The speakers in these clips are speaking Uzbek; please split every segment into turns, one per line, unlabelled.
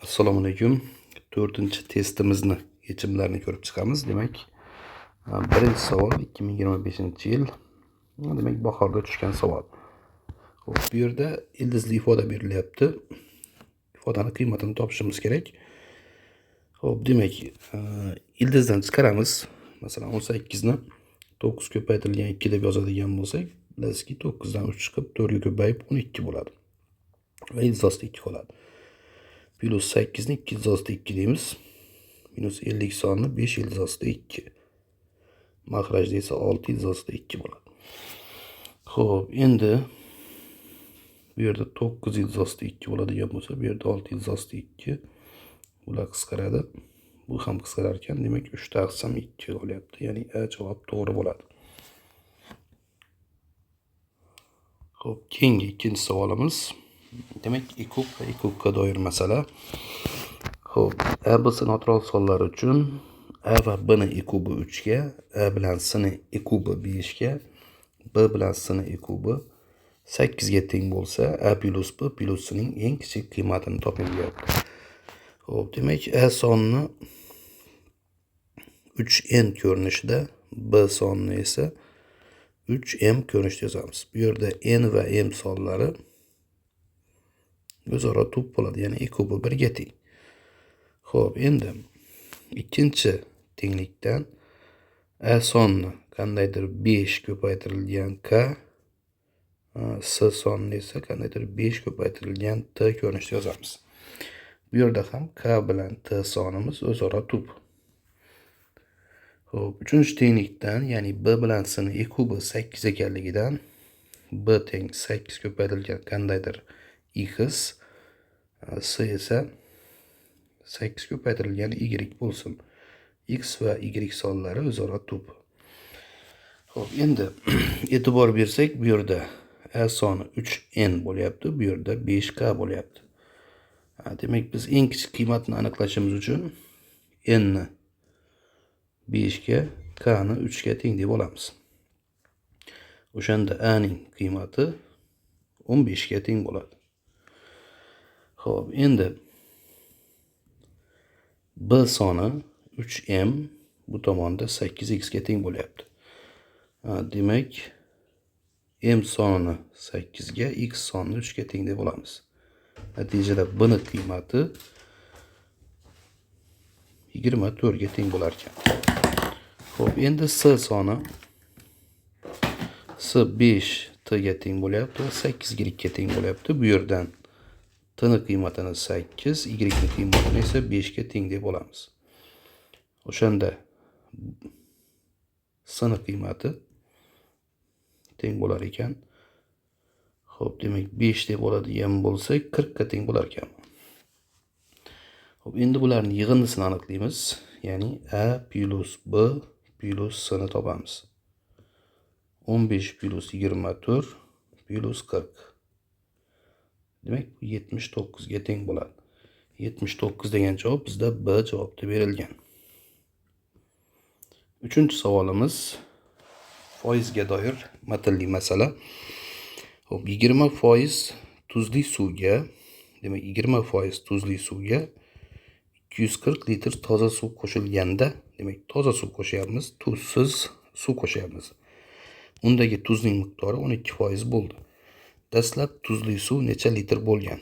Assalomu alaykum. 4-chi testimizni yechimlarini ko'rib chiqamiz. Demak, birinchi savol 2025-yil, demak, bahorda tushgan savol. Xo'p, bu yerda ildizli ifoda berilyapti. Ifodani qiymatini topishimiz kerak. Xo'p, demak, ildizdan chiqaramiz. Masalan, 18 ni 9 ko'paytirilgan 2 deb yozadigan bo'lsak, bilasizki, 9 dan 3 chiqib 4 ga ko'payib 12 bo'ladi. Va ildiz ostida 2 qoladi. Plus 8 ni 2 ildiz ostida 2 deymiz. Minus 50 sonini 5 ildiz ostida 2. Mahrajda esa 6 ildiz ostida 2 bo'ladi. Xo'p, endi bu yerda 9 ildiz ostida 2 bo'ladigan bo'lsa, bu yerda 6 ildiz ostida 2. Bular qisqaradi. Bu ham qisqarar ekan. Demak, 3 taqsim 2 bo'lyapti. Ya'ni A javob to'g'ri bo'ladi. Xo'p, keyingi ikkinchi savolimiz. Demak, E kub va E kubga doir masala. Xo'p, A, B, C natural sonlar uchun A va B ni E kubi 3 ga, A bilan C ni E kubi 5 ga, B bilan C ni E kubi 8 ga teng bo'lsa, A plus B plus C ning eng kichik qiymatini toping deyapti. Xo'p, demak, A sonini 3n ko'rinishida, B sonini esa 3m ko'rinishida yozamiz. Bu yerda n va m sonlari o'zaro tub bo'ladi, ya'ni E kubi 1 ga teng. Xo'p, endi ikkinchi tenglikdan A sonini qandaydir 5 ko'paytirilgan k, C sonini esa qandaydir 5 ko'paytirilgan t ko'rinishida yozamiz. Bu yerda ham k bilan t sonimiz o'zaro tub. Xo'p, uchinchi tenglikdan, ya'ni B bilan C ni E kubi 8 ekanligidan B teng 8 ko'paytirilgan qandaydir x, C esa 8 ko'paytirilgan y bo'lsin. X va y sonlari o'zaro tub. Xo'p, endi e'tibor bersak, bu yerda A soni 3n bo'lyapti, bu yerda 5k bo'lyapti. Demak, biz eng kichik qiymatni aniqlashimiz uchun n ni 5 ga, k ni 3 ga teng deb olamiz. O'shanda A ning qiymati 15 ga teng bo'ladi. Xo'p, endi B soni 3m bu tomonda 8x ga teng bo'lyapti. Demak, m sonini 8 ga, x sonini 3 ga teng deb olamiz. Natijada B ni qiymati 24 ga teng bo'lar ekan. Xo'p, endi C soni C 5 t ga teng bo'lyapti va 8 y ga teng bo'lyapti. Bu yerdan t ni qiymatini 8, y ni qiymatini esa 5 ga teng deb olamiz. O'shanda C ni qiymati teng bo'lar ekan. Xo'p, demak 5 deb oladigan bo'lsak, 40 ga teng bo'lar ekan. Xo'p, endi bularning yig'indisini aniqlaymiz. Ya'ni A plus B plus C ni topamiz. 15 plus 24 plus 40. Demak, bu 79 ga teng bo'ladi. 79 degan javob bizda B javobda berilgan. Uchinchi savolimiz foizga doir matnli masala. Xo'p, 20% tuzli suvga, demak 20% tuzli suvga 240 litr toza suv qo'shilganda, demak toza suv qo'shyapmiz, tuzsiz suv qo'shyapmiz. Undagi tuzning miqdori 12% bo'ldi. Dastlab tuzli suv necha litr bo'lgan?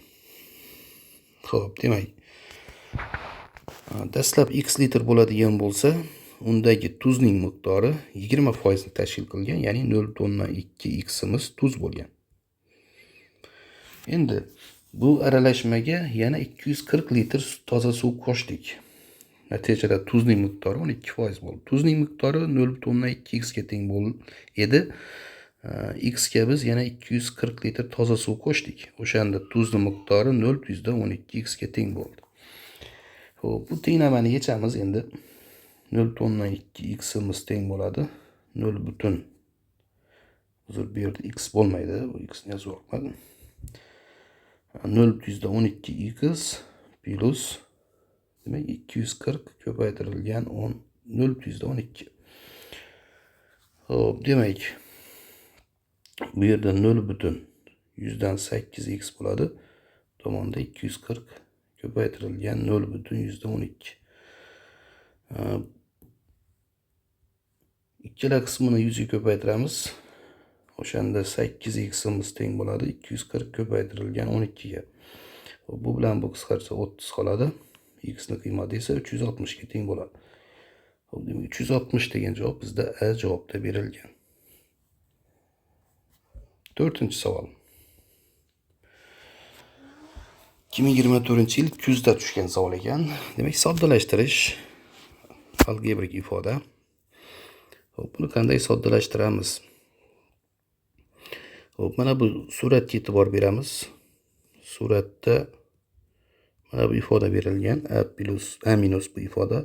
Xo'p, demak, dastlab x litr bo'ladigan bo'lsa, undagi tuzning miqdori 20% ni tashkil qilgan, ya'ni 0.2 ximiz tuz bo'lgan. Endi bu aralashmaga yana 240 litr toza suv qo'shdik. Natijada tuzning miqdori 12% bo'ldi. Tuzning miqdori 0.2 x ga teng bo'ldi edi. X ga biz yana 240 litr toza suv qo'shdik. O'shanda tuzning miqdori 0.12 x ga teng bo'ldi. Xo'p, bu tenglamani yechamiz endi. 0.2 ximiz teng bo'ladi. 0 butun. Uzr, bu yerda x bo'lmaydi. Bu x ni yozib yubormadim. 0.12 x plus demak 240 ko'paytirilgan 10 0.12. Xo'p, demak bu yerda 0.8 x bo'ladi. Tomonda 240 ko'paytirilgan 0,12. Ikkala qismini 100 ga ko'paytiramiz. O'shanda 8ximiz teng bo'ladi 240 ko'paytirilgan 12 ga. Bu bilan bu qisqarsa 30 qoladi. X ni qiymati esa 360 ga teng bo'ladi. Xo'p, demak 360 degan javob bizda A javobda berilgan. 4-savol. 2024-yil kuzda tushgan savol ekan. Demak, soddalashtirish algebrik ifoda. Xo'p, buni qanday soddalashtiramiz? Xo'p, mana bu suratga e'tibor beramiz. Suratda mana bu ifoda berilgan. A plus A minus bu ifoda.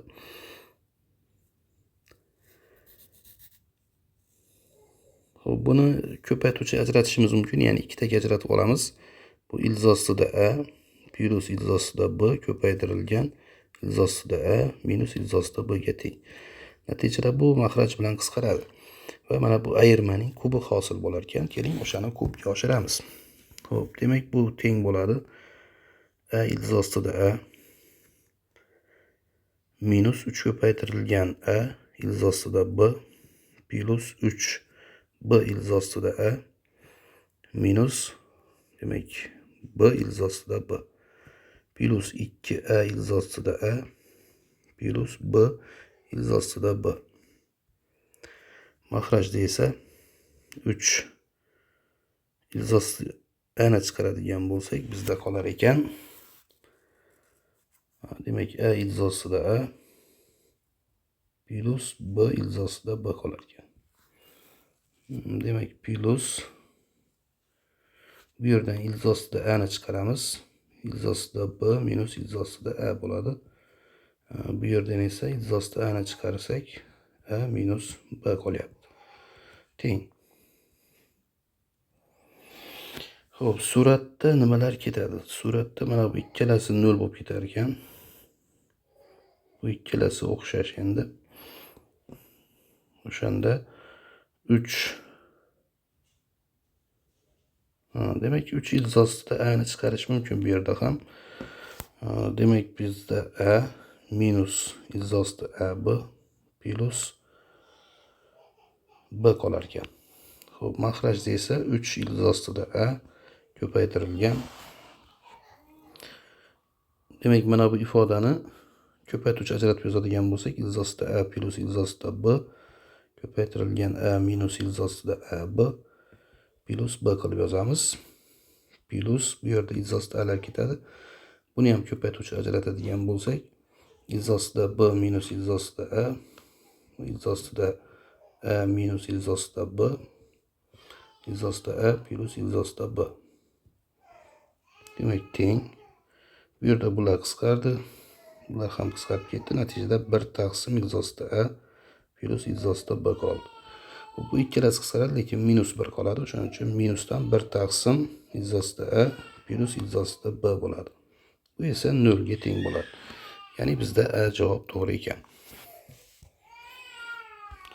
Xo'p, buni ko'paytuvchi ajratishimiz mumkin, ya'ni ikkitaga ajratib olamiz. Bu ildiz ostida A plus ildiz ostida B ko'paytirilgan ildiz ostida A minus ildiz ostida B ga teng. Natijada bu mahraj bilan qisqaradi va mana bu ayirmaning kubi hosil bo'lar ekan. Keling, o'shani kubga oshiramiz. Xo'p, demak bu teng bo'ladi A ildiz ostida A minus 3 ko'paytirilgan A ildiz ostida B plus 3 B ildiz ostida A minus, demak B ildiz ostida B plus 2 A ildiz ostida A plus B ildiz ostida B. Mahrajda esa 3 ildiz ostida A ni chiqaradigan bo'lsak bizda qolar ekan. Demak A ildiz ostida A plus B ildiz ostida B qolar ekan. Demak plus bu yerdan ildiz ostida A ni chiqaramiz. Ildiz ostida B minus ildiz ostida A bo'ladi. Bu yerdan esa ildiz ostida A ni chiqarsak A minus B qolyapti. Teng. Xo'p, suratda nimalar ketadi? Suratda mana bu ikkalasi 0 bo'lib ketar ekan. Bu ikkalasi o'xshash endi. O'shanda 3. Demak 3 ildiz ostida A ni chiqarish mumkin bu yerda ham. Demak bizda A minus ildiz ostida AB plus B qolar ekan. Xo'p, mahrajda esa 3 ildiz ostida A ko'paytirilgan. Demak, mana bu ifodani ko'paytuvchi ajratib yozadigan bo'lsak, ildiz ostida A plus ildiz ostida B ko'paytirilgan A minus ildiz ostida AB plus B qilib yozamiz. Plus bu yerda ildiz ostida A'lar ketadi. Buni ham ko'paytuvchi ajratadigan bo'lsak, ildiz ostida B minus ildiz ostida A, ildiz ostida A minus ildiz ostida B, ildiz ostida A plus ildiz ostida B. Demak teng. Bu yerda bular qisqardi. Bular ham qisqarib ketdi. Natijada 1 taqsim ildiz ostida A plus ildiz ostida B qoldi. Bu ikkalasi qisqaradi, lekin minus 1 qoladi. O'shaning uchun minusdan 1 taqsim ildiz ostida A plus ildiz ostida B bo'ladi. Bu esa 0 ga teng bo'ladi. Ya'ni bizda A javob to'g'ri ekan.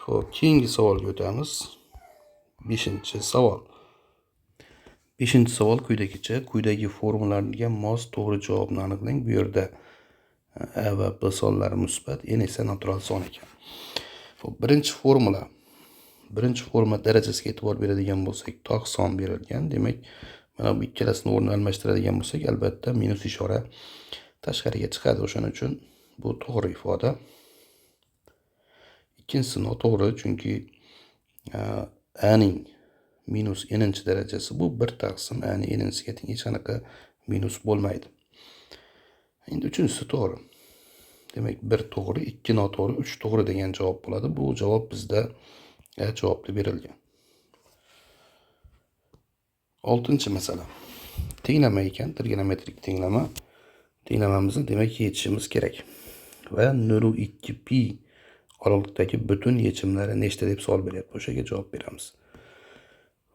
Xo'p, keyingi savolga o'tamiz. 5-savol. 5-savol quyidagicha. Quyidagi formulalarga mos to'g'ri javobni aniqlang. Bu yerda A va B sonlari musbat, N esa natural son ekan. Xo'p, birinchi formula. Birinchi formula darajasiga e'tibor beradigan bo'lsak, toq son berilgan. Demak, mana bu ikkalasini o'rnini almashtiradigan bo'lsak, albatta minus ishora tashqariga chiqadi. O'shaning uchun bu to'g'ri ifoda. Ikkinchisi noto'g'ri, chunki A ning minus n-inchi darajasi bu 1 taqsim A ning n-inchisiga teng, hech qanaqa minus bo'lmaydi. Endi uchinchisi to'g'ri. Demak, 1 to'g'ri, 2 noto'g'ri, 3 to'g'ri degan javob bo'ladi. Bu javob bizda A javobda berilgan. 6-masala. Tenglama ekan, trigonometrik tenglama. Tenglamamizni demak yechishimiz kerak. Va 0.2 pi oraliqdagi butun yechimlari nechta deb savol beryapti. O'shaga javob beramiz.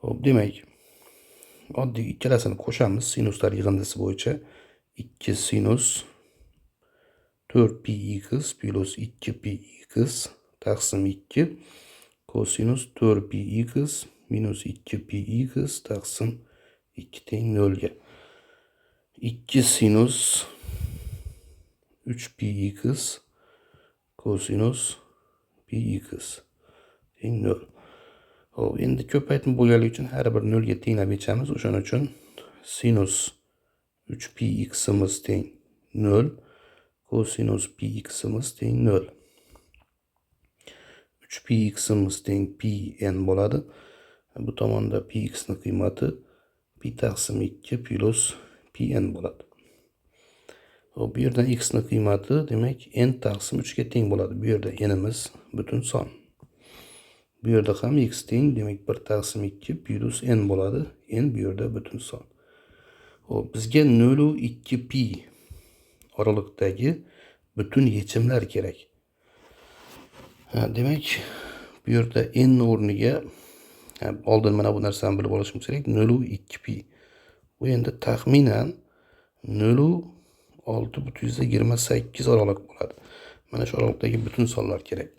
Xo'p, demak, oddiy ikkalasini qo'shamiz sinuslar yig'indisi bo'yicha. 2 sinus 4 pi x plus 2 pi x taqsim 2 kosinus 4 pi x minus 2 pi x taqsim 2 teng 0 ga. 2 sinus 3 pi x kosinus pi x teng 0. Xo'p, endi ko'paytma bo'lganligi uchun har bir 0 ga tenglab yechamiz. O'shaning uchun sinus 3 pi x'imiz teng 0, kosinus pi x'imiz teng 0. 3 pi x'imiz teng pi n bo'ladi. Bu tomonda pi x ni qiymati pi taqsim 2 plus pi n bo'ladi. Xo'p, bu yerdan x ni qiymati demak n taqsim 3 ga teng bo'ladi. Bu yerda n'imiz butun son. Bu yerda ham x teng, demak 1 taqsim 2 plus n bo'ladi. N bu yerda butun son. Xo'p, bizga 0.2 pi oraliqdagi butun yechimlar kerak. Demak, bu yerda n o'rniga oldin mana bu narsani bilib olishimiz kerak. 0.2 pi. Bu endi taxminan 0.628 oraliq bo'ladi. Mana shu oraliqdagi butun sonlar kerak.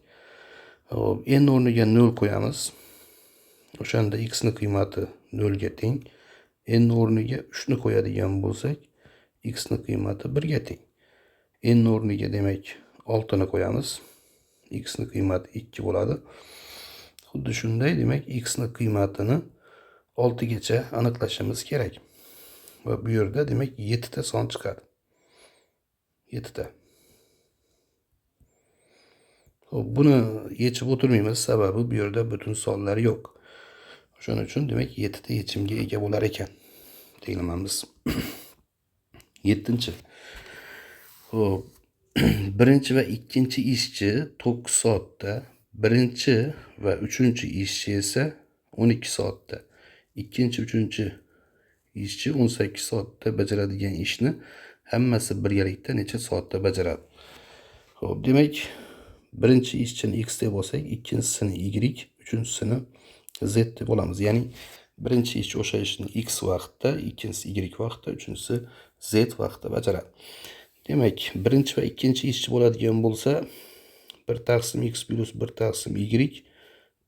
Xo'p, n o'rniga 0 qo'yamiz. O'shanda x ni qiymati 0 ga teng. N o'rniga 3 ni qo'yadigan bo'lsak, x ni qiymati 1 ga teng. N o'rniga demak 6 ni qo'yamiz. X ni qiymati 2 bo'ladi. Xuddi shunday, demak x ni qiymatini 6 gacha aniqlashimiz kerak. Va bu yerda demak 7 ta son chiqadi. 7 ta. Xo'p, buni yechib o'tirmaymiz, sababi bu yerda butun sonlar yo'q. O'shaning uchun demak 7 ta yechimga ega bo'lar ekan. Tenglamamiz. 7. Xo'p, birinchi va ikkinchi ishchi 9 soatda, birinchi va uchinchi ishchi esa 12 soatda, ikkinchi, uchinchi ishchi 18 soatda bajaradigan ishni hammasi birgalikda necha soatda bajaradi? Xo'p, demak, birinchi ishchini x deb olsak, ikkinchisini y, uchinchisini z deb olamiz. Ya'ni birinchi ishchi o'sha ishni x vaqtda, ikkinchisi y vaqtda, uchinchisi z vaqtda bajaradi. Demak, birinchi va ikkinchi ishchi bo'ladigan bo'lsa, 1 taqsim x plus 1 taqsim y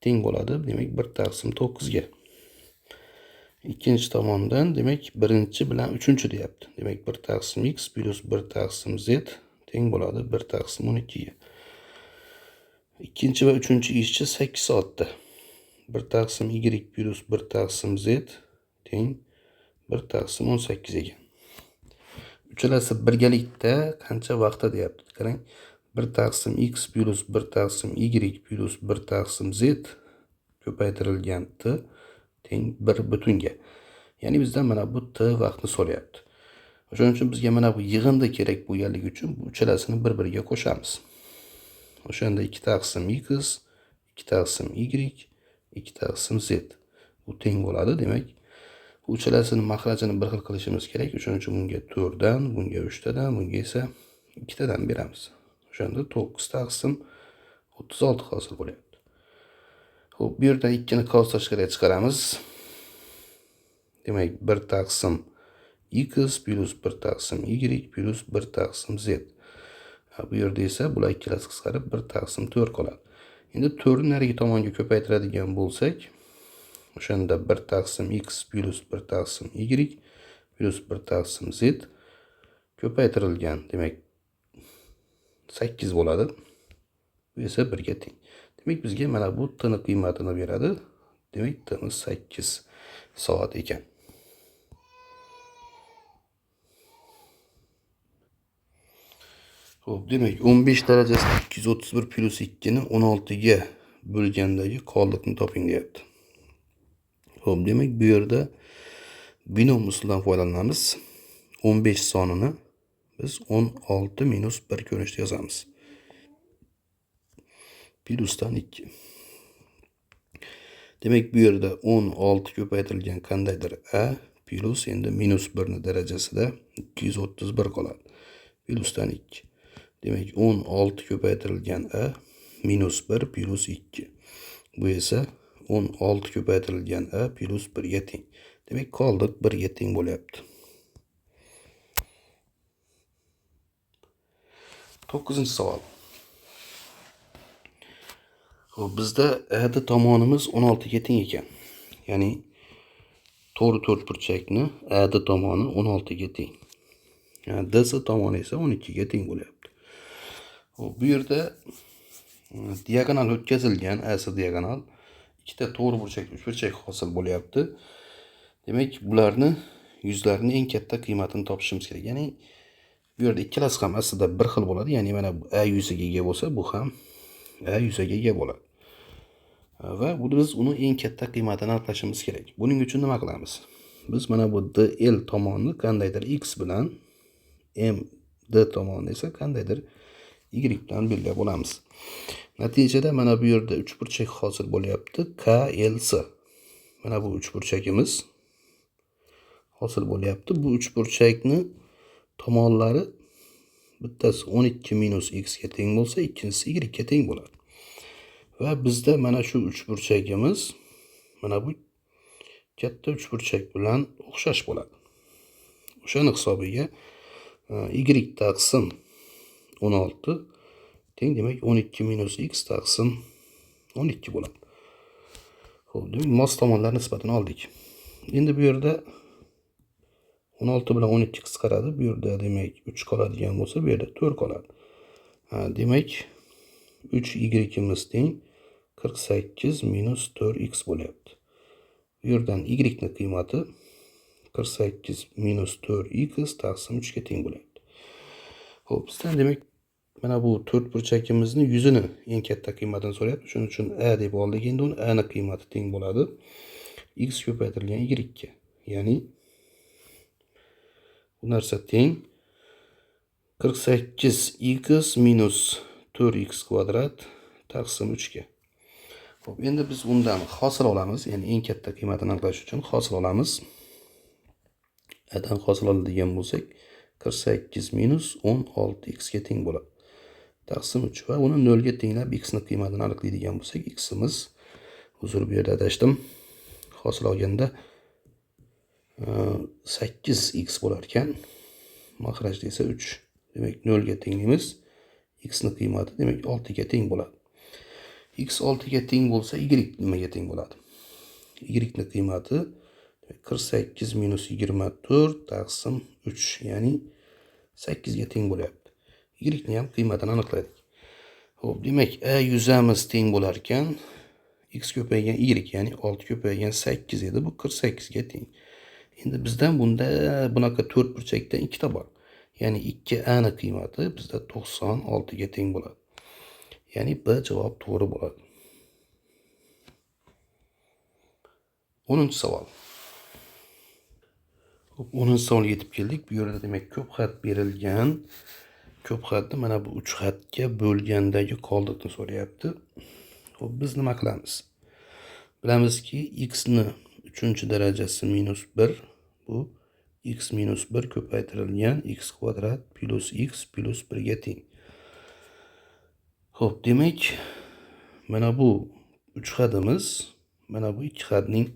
teng bo'ladi. Demak, 1 taqsim 9 ga. Ikkinchi tomondan, demak, birinchi bilan uchinchi deyapti. Demak, 1 taqsim x plus 1 taqsim z teng bo'ladi 1 taqsim 12 ga. Ikkinchi va uchinchi ishchi 8 soatda. 1 taqsim y plus 1 taqsim z teng 1 taqsim 18 ekan. Uchalasi birgalikda qancha vaqtda deyapti. Qarang, 1 taqsim x plus 1 taqsim y plus 1 taqsim z ko'paytirilgan t teng 1 butunga. Ya'ni bizdan mana bu t vaqtni so'rayapti. O'shaning uchun bizga mana bu yig'indi kerak bo'lganligi uchun bu uchalasini bir-biriga qo'shamiz. O'shanda 2 taqsim x, 2 taqsim y, 2 taqsim z bu teng bo'ladi. Demak, bu uchalasini maxrajini bir xil qilishimiz kerak. O'shaning uchun bunga 4 dan, bunga 3 tadan, bunga esa 2 tadan beramiz. O'shanda 9 taqsim 36 hosil bo'lyapti. Xo'p, bu yerdan 2 ni qavs tashqariga chiqaramiz. Demak, 1 taqsim x plus 1 taqsim y plus 1 taqsim z. Bu yerda esa bular ikkalasi qisqarib 1 taqsim 4 qoladi. Endi 4 ni narigi tomonga ko'paytiradigan bo'lsak, o'shanda 1 taqsim x plus 1 taqsim y plus 1 taqsim z ko'paytirilgan, demak 8 bo'ladi. Bu esa 1 ga teng. Demak, bizga mana bu t ni qiymatini beradi. Demak, t ni 8 soat ekan. Xo'p, demak 15 darajasida 231 plus 2 ni 16 ga bo'lgandagi qoldiqni toping deyapti. Xo'p, demak bu yerda binom usulidan foydalanamiz. 15 sonini biz 16 minus 1 ko'rinishda yozamiz. Plusdan 2. Demak, bu yerda 16 ko'paytirilgan qandaydir a plus endi minus 1 ni darajasida 231 qoladi. Plusdan 2. Demak, 16 ko'paytirilgan a minus 1 plus 2. Bu esa 16 ko'paytirilgan a plus 1 ga teng. Demak, qoldiq 1 ga teng bo'lyapti. 9-savol. Xo'p, bizda AD tomonimiz 16 ga teng ekan. Ya'ni to'g'ri to'rtburchakni AD tomoni 16 ga teng. DC tomoni esa 12 ga teng bo'lyapti. Xo'p, bu yerda diagonal o'tkazilgan, AC diagonal ikkita to'g'ri burchak, uchburchak hosil bo'lyapti. Demak, bularni yuzlarini eng katta qiymatini topishimiz kerak. Ya'ni bu yerda ikkalasi ham aslida bir xil bo'ladi. Ya'ni mana bu A yuziga ega bo'lsa, bu ham A yuzaga ega bo'ladi. Va biz uni eng katta qiymatini aniqlashimiz kerak. Buning uchun nima qilamiz? Biz mana bu DL tomonni qandaydir x bilan, MD tomonni esa qandaydir y bilan belgilab olamiz. Natijada mana bu yerda uchburchak hosil bo'lyapti, KLC. Mana bu uchburchagimiz hosil bo'lyapti. Bu uchburchakni tomonlari bittasi 12 minus x ga teng bo'lsa, ikkinchisi y ga teng bo'ladi. Va bizda mana shu uchburchagimiz mana bu katta uchburchak bilan o'xshash bo'ladi. O'shani hisobiga y taqsim 16 teng, demak 12 minus x taqsim 12 bo'ladi. Xo'p, demak mos tomonlar nisbatini oldik. Endi bu yerda 16 bilan 12 qisqaradi. Bu yerda demak 3 qoladigan bo'lsa, bu yerda 4 qoladi. Demak 3 y teng 48 minus 4x bo'lyapti. Bu yerdan y ni qiymati 48 minus 4x taqsim 3 ga teng bo'lyapti. Xo'p, bizdan demak mana bu to'rt burchagimizni yuzini eng katta qiymatini so'rayapti. Shuning uchun a deb oldik. Endi uni a ni qiymati teng bo'ladi x ko'paytirilgan y ga. Ya'ni bu narsa teng 48x minus 4x kvadrat taqsim 3 ga. Xo'p, endi biz undan hosil olamiz. Ya'ni eng katta qiymatini aniqlash uchun hosil olamiz. A dan hosil oladigan bo'lsak, 48 minus 16x ga teng bo'ladi. Taqsim 3 va uni 0 ga tenglab x ni qiymatini aniqlaydigan bo'lsak, ximiz, uzr, bu yerda adashdim. Hosil olganda 8x bo'lar ekan. Mahrajda esa 3. Demak 0 ga tenglaymiz. X ni qiymati demak 6 ga teng bo'ladi. X 6 ga teng bo'lsa, y nimaga teng bo'ladi? Y ni qiymati 48 minus 24 taqsim 3, ya'ni 8 ga teng bo'lyapti. Y ni ham qiymatini aniqladik. Xo'p, demak a yuzamiz teng bo'lar ekan x ko'paygan y, ya'ni 6 ko'paygan 8 edi, bu 48 ga teng. Endi bizdan bunda bunaqa to'rt burchakdan ikkita bor. Ya'ni 2a ni qiymati bizda 96 ga teng bo'ladi. Ya'ni B javob to'g'ri bo'ladi. 10-savol. Xo'p, 10-savolga yetib keldik. Bu yerda demak ko'p xat berilgan. Ko'p xatni mana bu 3 xatga bo'lgandagi qoldiqni so'rayapti. Xo'p, biz nima qilamiz? Bilamizki, x ni 3-darajasi minus 1, bu x minus 1 ko'paytirilgan x kvadrat plus x plus 1 ga teng. Xo'p, demak mana bu 3 xatimiz mana bu 2 xatning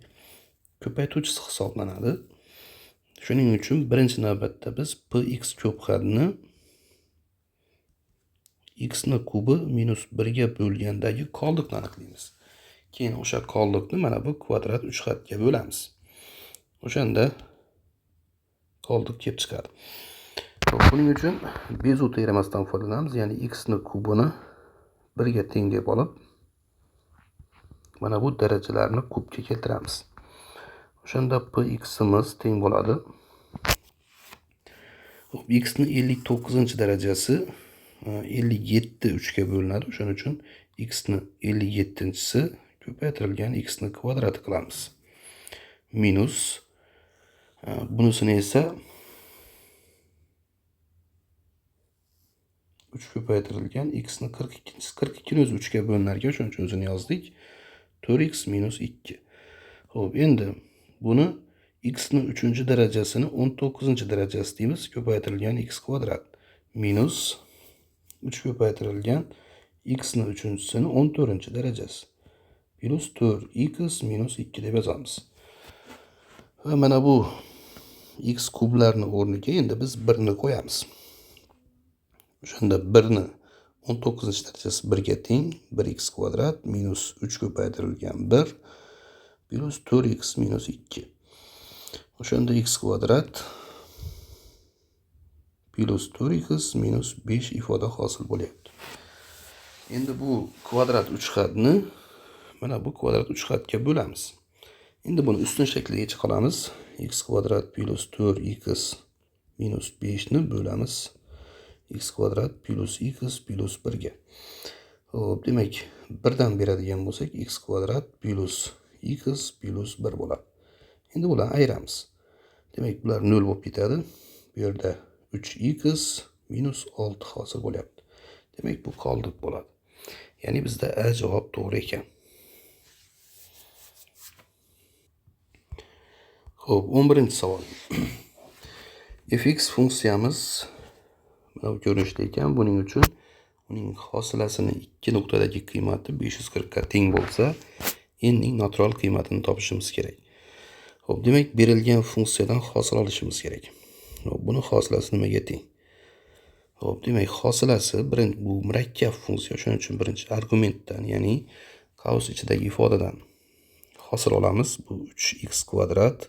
ko'paytuvchisi hisoblanadi. Shuning uchun birinchi navbatda biz px ko'p xatni x ni kubi minus 1 ga bo'lgandagi qoldiqni aniqlaymiz. Keyin o'sha qoldiqni mana bu kvadrat 3 xatga bo'lamiz. O'shanda qoldiq kelib chiqadi. Buning uchun Bezu teoremasidan foydalanamiz. Ya'ni x ni kubini 1 ga teng deb olib, mana bu darajalarni kubga keltiramiz. O'shanda pximiz teng bo'ladi. Xo'p, x ni 59-darajasi 57 3 ga bo'linadi. O'shaning uchun x ni 57-si ko'paytirilgan x ni kvadrati qilamiz. Minus bunisini esa 3 ko'paytirilgan x ni 42-si, 42 ni o'zi 3 ga bo'linar ekan, o'shaning uchun o'zini yozdik. 4x minus 2. Xo'p, endi buni x ni 3-darajasini 19-darajasi deymiz, ko'paytirilgan x kvadrat minus 3 ko'paytirilgan x ni 3-sini 14-darajasi plus 4x minus 2 deb yozamiz. Va mana bu x kublarni o'rniga endi biz 1 ni qo'yamiz. O'shanda 1 ni 19-darajasi 1 ga teng, 1x kvadrat minus 3 ko'paytirilgan 1 plus 4x minus 2. O'shanda x kvadrat plus 4x minus 5 ifoda hosil bo'lyapti. Endi bu kvadrat 3 xatni mana bu kvadrat 3 xatga bo'lamiz. Endi buni ustun shakliga chiqaramiz. X kvadrat plus 4x minus 5 ni bo'lamiz x kvadrat plus x plus 1 ga. Xo'p, demak, birdan beradigan bo'lsak x kvadrat plus x plus 1 bo'ladi. Endi bularni ayiramiz. Demak, bular 0 bo'lib ketadi. Bu yerda 3x minus 6 hosil bo'lyapti. Demak, bu qoldiq bo'ladi. Ya'ni bizda A javob to'g'ri ekan. Xo'p, 11-savol. Fx funksiyamiz mana bu ko'rinishda ekan. Buning uchun uning hosilasini 2 nuqtadagi qiymati 540 ga teng bo'lsa, n ning natural qiymatini topishimiz kerak. Xo'p, demak, berilgan funksiyadan hosil olishimiz kerak. Xo'p, buni hosilasi nimaga teng? Xo'p, demak, hosilasi birinchi bu murakkab funksiya, shuning uchun birinchi argumentdan, ya'ni qavs ichidagi ifodadan hosil olamiz. Bu 3x kvadrat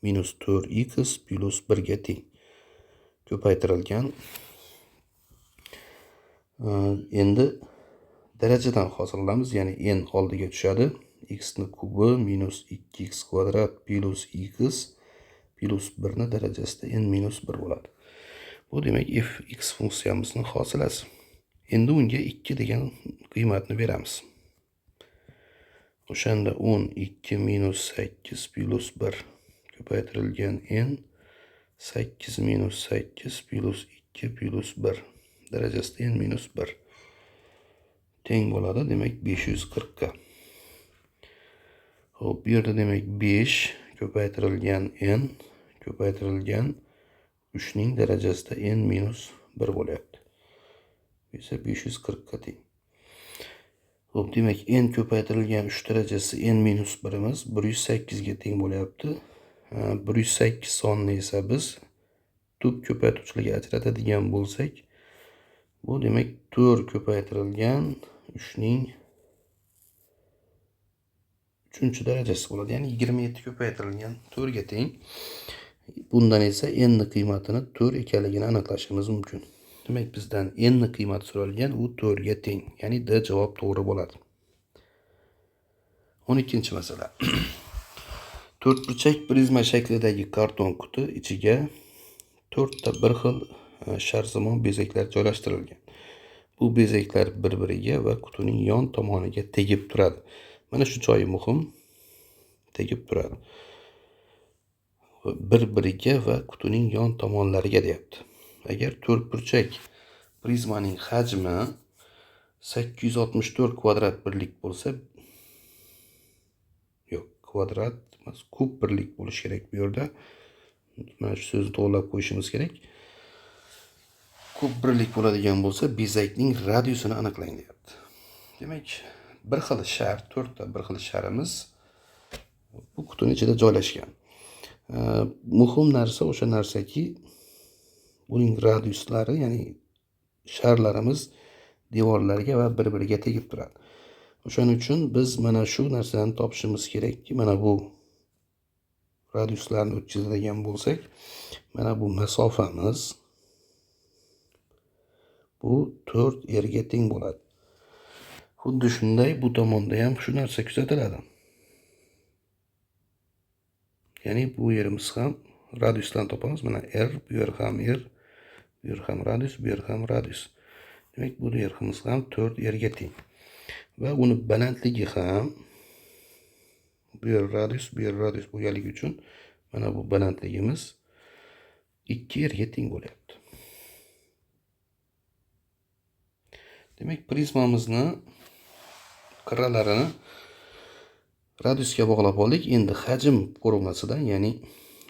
minus 4x plus 1 ga teng. Ko'paytirilgan. Endi darajadan hosil olamiz, ya'ni n oldiga tushadi. X ni kubi minus 2x kvadrat plus x plus 1 ni darajasida n minus 1 bo'ladi. Bu demak fx funksiyamizning hosilasi. Endi unga 2 degan qiymatni beramiz. O'shanda 12 minus 8 plus 1 ko'paytirilgan n 8 minus 8 plus 2 plus 1 darajasida n minus 1 teng bo'ladi. Demak 540 ga. Xo'p, bu yerda demak 5 ko'paytirilgan n ko'paytirilgan 3 ning darajasida n minus 1 bo'lyapti. Bu esa 540 ga teng. Xo'p, demak n ko'paytirilgan 3 darajasi n minus 1imiz 108 ga teng bo'lyapti. 108 sonini esa biz tub ko'paytuvchilarga ajratadigan bo'lsak, bu demak 4 ko'paytirilgan 3 ning 3 darajasi bo'ladi. Ya'ni 27 ko'paytirilgan 4 ga teng. Bundan esa n ning qiymatini 4 ekanligini aniqlashimiz mumkin. Demak, bizdan n ning qiymati so'ralgan, u 4 ga teng. Ya'ni D javob to'g'ri bo'ladi. 12-masala. To'rtburchak prizma shaklidagi karton quti ichiga 4 ta bir xil sharsimon bezaklar joylashtirilgan. Bu bezaklar bir-biriga va qutining yon tomoniga tegib turadi. Mana shu joyi muhim. Tegib turadi. Bir-biriga va qutining yon tomonlariga deyapti. Agar to'rtburchak prizmaning hajmi 864 kvadrat birlik bo'lsa, yo'q, kvadrat emas, kub birlik bo'lishi kerak bu yerda. Mana shu so'zni to'g'rilab qo'yishimiz kerak. Kub birlik bo'ladigan bo'lsa, bezakning radiusini aniqlang deyapti. Demak, bir xil shar, 4 ta bir xil sharimiz bu qutining ichida joylashgan. Muhim narsa o'sha narsaki, buning radiuslari, ya'ni sharlarimiz devorlarga va bir-biriga tegib turadi. O'shaning uchun biz mana shu narsani topishimiz kerakki, mana bu radiuslarni o'tkazadigan bo'lsak, mana bu masofamiz bu 4 r ga teng bo'ladi. Xuddi shunday bu tomonda ham shu narsa kuzatiladi. Ya'ni bu yerimiz ham radiuslarni topamiz. Mana r, bu yer ham r, bu yer ham radius, bu yer ham radius. Demak, bu yerimiz ham 4 r ga teng. Va uni balandligi ham bu yer radius, bu yer radius bo'lganligi uchun mana bu balandligimiz 2 r ga teng bo'lyapti. Demak, prizmamizni qirralarini radiusga bog'lab oldik. Endi hajm formulasidan, ya'ni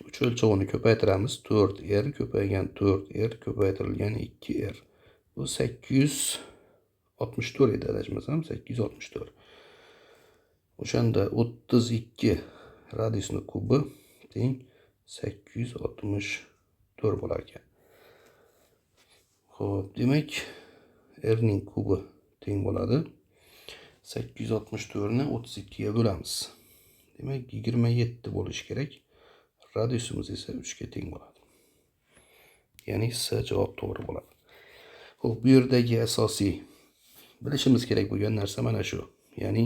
3 o'lchovini ko'paytiramiz. 4 r ko'paygan 4 r ko'paytirilgan 2 r. Bu 864 edi adashmasam, 864. O'shanda 32 radiusning kubi teng 864 bo'lar ekan. Xo'p, demak r ning kubi teng bo'ladi. 864 ni 32 ga bo'lamiz. Demak, 27 bo'lishi kerak. Radiusimiz esa 3 ga teng bo'ladi. Ya'ni S javob to'g'ri bo'ladi. Xo'p, bu yerdagi asosiy bilishimiz kerak bo'lgan narsa mana shu. Ya'ni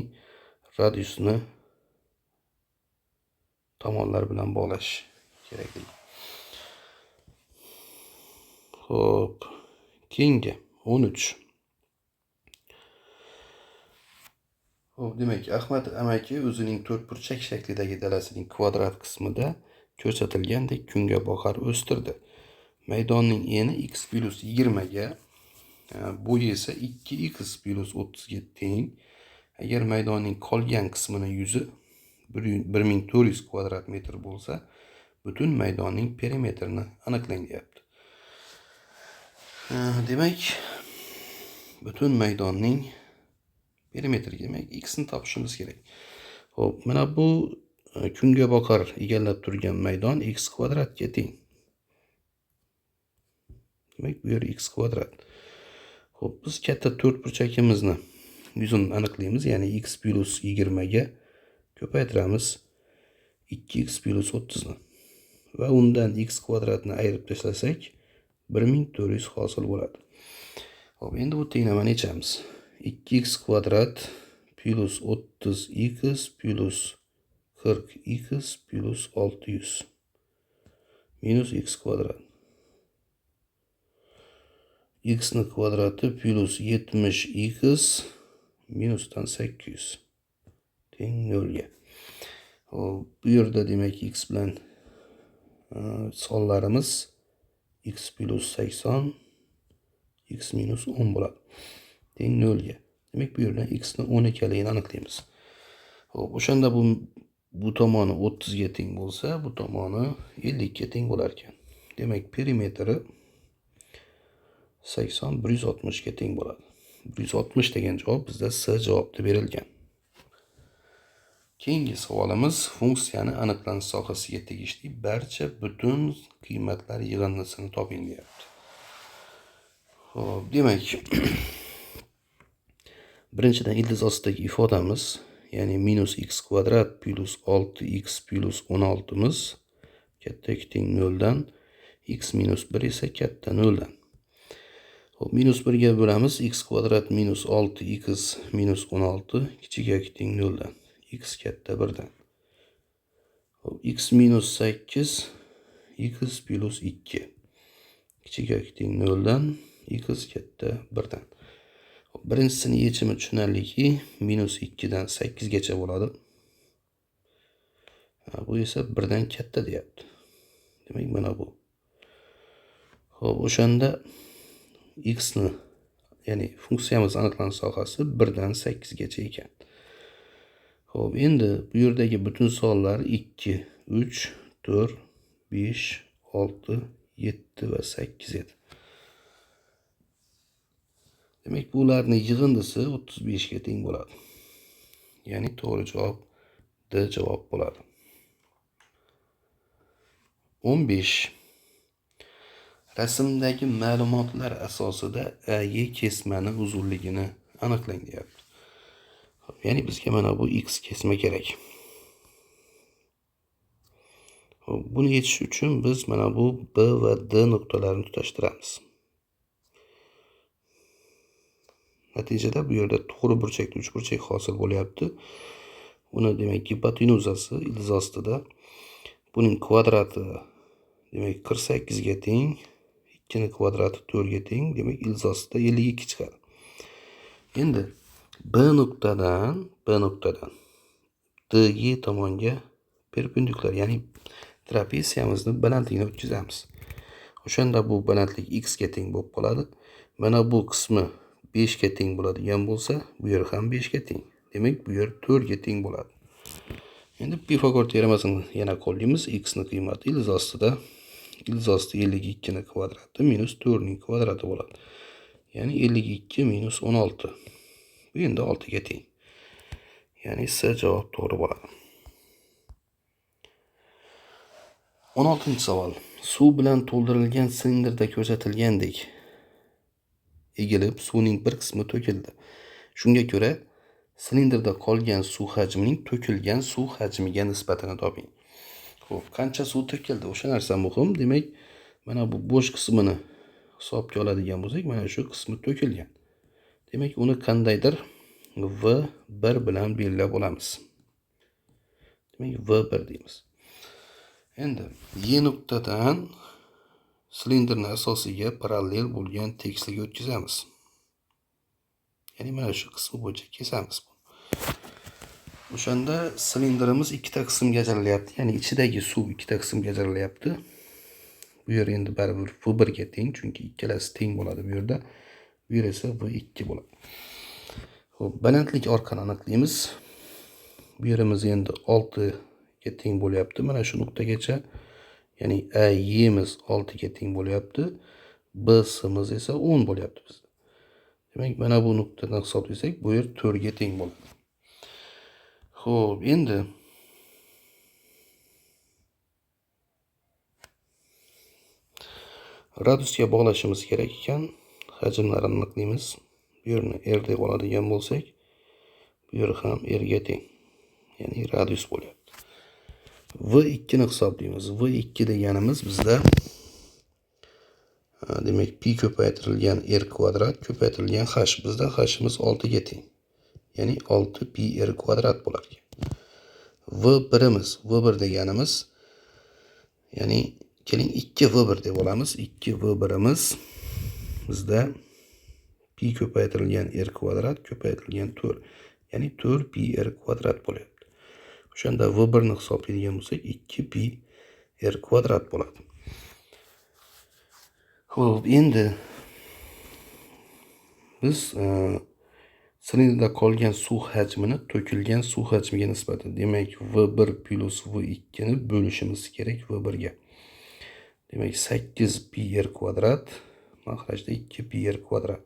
radiusni tomonlar bilan bog'lash kerakligi. Xo'p, keyingi 13. Xo'p, demak, Ahmad amaki o'zining to'rtburchak shaklidagi dalasining kvadrat qismida ko'rsatilgandek kungaboqar o'stirdi. Maydonning eni x plus 20 ga, bo'yi esa 2x plus 30 ga teng. Agar maydonning qolgan qismini yuzi 1400 kvadrat metr bo'lsa, butun maydonning perimetrini aniqlang deyapti. Demak, butun maydonning perimetriga, demak, x ni topishimiz kerak. Xo'p, mana bu kungaboqar egallab turgan maydon x kvadratga teng. Demak, bu yer x kvadrat. Xo'p, biz katta to'rtburchakimizni yuzini aniqlaymiz, ya'ni x plus 20 ga ko'paytiramiz 2x plus 30 ni va undan x kvadratni ayirib tashlasak 1400 hosil bo'ladi. Xo'p, endi bu tenglamani yechamiz. 2x kvadrat plus 30x plus 40x plus 600 minus x kvadrat. X ni kvadrati plus 70x minusdan 800 teng 0 ga. Xo'p, bu yerda demak x bilan sonlarimiz x plus 80 x minus 10 bo'ladi. Teng 0 ga. Demak, bu yerdan x ni 10 ekanligini aniqlaymiz. Xo'p, o'shanda bu tomoni 30 ga teng bo'lsa, bu tomoni 50 ga teng bo'lar ekan. Demak, perimetri 80 160 ga teng bo'ladi. 160 degan javob bizda S javobda berilgan. Keyingi savolimiz funksiyani aniqlanish sohasiga tegishli barcha butun qiymatlar yig'indisini toping deyapti. Xo'p, demak, birinchidan ildiz ostidagi ifodamiz, ya'ni minus x kvadrat plus 6x plus 16 miz katta yoki teng 0 dan, x minus 1 esa katta 0 dan. Xo'p, minus 1 ga bo'lamiz, x kvadrat minus 6x minus 16 kichik yoki teng 0 dan, x katta 1 dan. Xo'p, x minus 8 x plus 2 kichik yoki teng 0 dan, x katta 1 dan. Birinchisini yechimi tushunarliki, minus 2 dan 8 gacha bo'ladi. Bu esa 1 dan katta deyapti. Demak, mana bu. Xo'p, o'shanda x ni, ya'ni funksiyamiz aniqlanish sohasi 1 dan 8 gacha ekan. Xo'p, endi bu yerdagi butun sonlar 2, 3, 4, 5, 6, 7 va 8 edi. Demak, bularning yig'indisi 35 ga teng bo'ladi. Ya'ni to'g'ri javob D javob bo'ladi. 15. Rasmdagi ma'lumotlar asosida AE kesmani uzunligini aniqlang deyapti. Ya'ni bizga mana bu x kesma kerak. Xo'p, buni yechish uchun biz mana bu B va D nuqtalarini tutashtiramiz. Natijada bu yerda to'g'ri burchakli uchburchak hosil bo'lyapti. Uni demak gipotenuzasi ildiz ostida. Buning kvadrati demak 48 ga teng, 2 ning kvadrati 4 ga teng, demak ildiz ostida 52 chiqadi. Endi B nuqtadan DE tomonga perpendikulyar, ya'ni trapetsiyamizni balandligini o'tkazamiz. O'shanda bu balandlik x ga teng bo'lib qoladi. Mana bu qismi 5 ga teng bo'ladigan bo'lsa, bu yer ham 5 ga teng. Demak, bu yer 4 ga teng bo'ladi. Endi Pifagor teoremasini yana qo'llaymiz. X ni qiymati ildiz ostida ildiz osti 52 ning kvadrati minus 4 ning kvadrati bo'ladi. Ya'ni 52 minus 16. Bu endi 6 ga teng. Ya'ni S javob to'g'ri bo'ladi. 16-savol. Suv bilan to'ldirilgan silindrda ko'rsatilgandek egilib, suvning bir qismi to'kildi. Shunga ko'ra, silindrda qolgan suv hajmining to'kilgan suv hajmiga nisbatini toping. Xo'p, qancha suv to'kildi? O'sha narsa muhim. Demak, Mana bu bo'sh qismini hisobga oladigan bo'lsak, mana shu qismi to'kilgan. Demak, uni qandaydir V1 bilan belgilab olamiz. Demak, V1 deymiz. Endi Y nuqtadan silindrning asosiga parallel bo'lgan tekislikka o'tkazamiz. Ya'ni mana shu qismi bo'yicha kesamiz. O'shanda silindrimiz ikkita qismga ajralyapti. Ya'ni ichidagi suv ikkita qismga ajralyapti. Bu yer endi baribir V1 ga teng, chunki ikkalasi teng bo'ladi bu yerda. Bu yer esa V2 bo'ladi. Xo'p, balandlik orqani aniqlaymiz. Bu yerimiz endi 6 ga teng bo'lyapti. Mana shu nuqtagacha, ya'ni AYimiz 6 ga teng bo'lyapti. BC'miz esa 10 bo'lyapti bizda. Demak, mana bu nuqtadan hisoblasak, bu yer 4 ga teng bo'ladi. Xo'p, endi radiusga bog'lashimiz kerak ekan. Hajmlarini aniqlaymiz. Bu yerni R deb oladigan bo'lsak, bu yer ham R ga teng. Ya'ni radius bo'lyapti. V2 ni hisoblaymiz. V2 deganimiz bizda demak pi ko'paytirilgan r kvadrat ko'paytirilgan h. Bizda h'imiz 6 ga teng. Ya'ni 6 pi r kvadrat bo'lar ekan. V1imiz, V1 deganimiz, ya'ni keling 2 V1 deb olamiz. 2 V1imiz bizda pi ko'paytirilgan r kvadrat ko'paytirilgan 4. Ya'ni 4 pi r kvadrat bo'lyapti. O'shanda V1 ni hisoblaydigan bo'lsak, 2 pi r kvadrat bo'ladi. Xo'p, endi biz silindrda qolgan suv hajmini to'kilgan suv hajmiga nisbatan, demak V1 plus V2 ni bo'lishimiz kerak V1 ga. Demak 8 pi r kvadrat mahrajda 2 pi r kvadrat.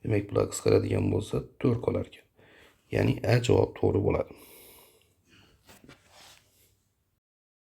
Demak, bular qisqaradigan bo'lsa 4 qolar ekan. Ya'ni A javob to'g'ri bo'ladi.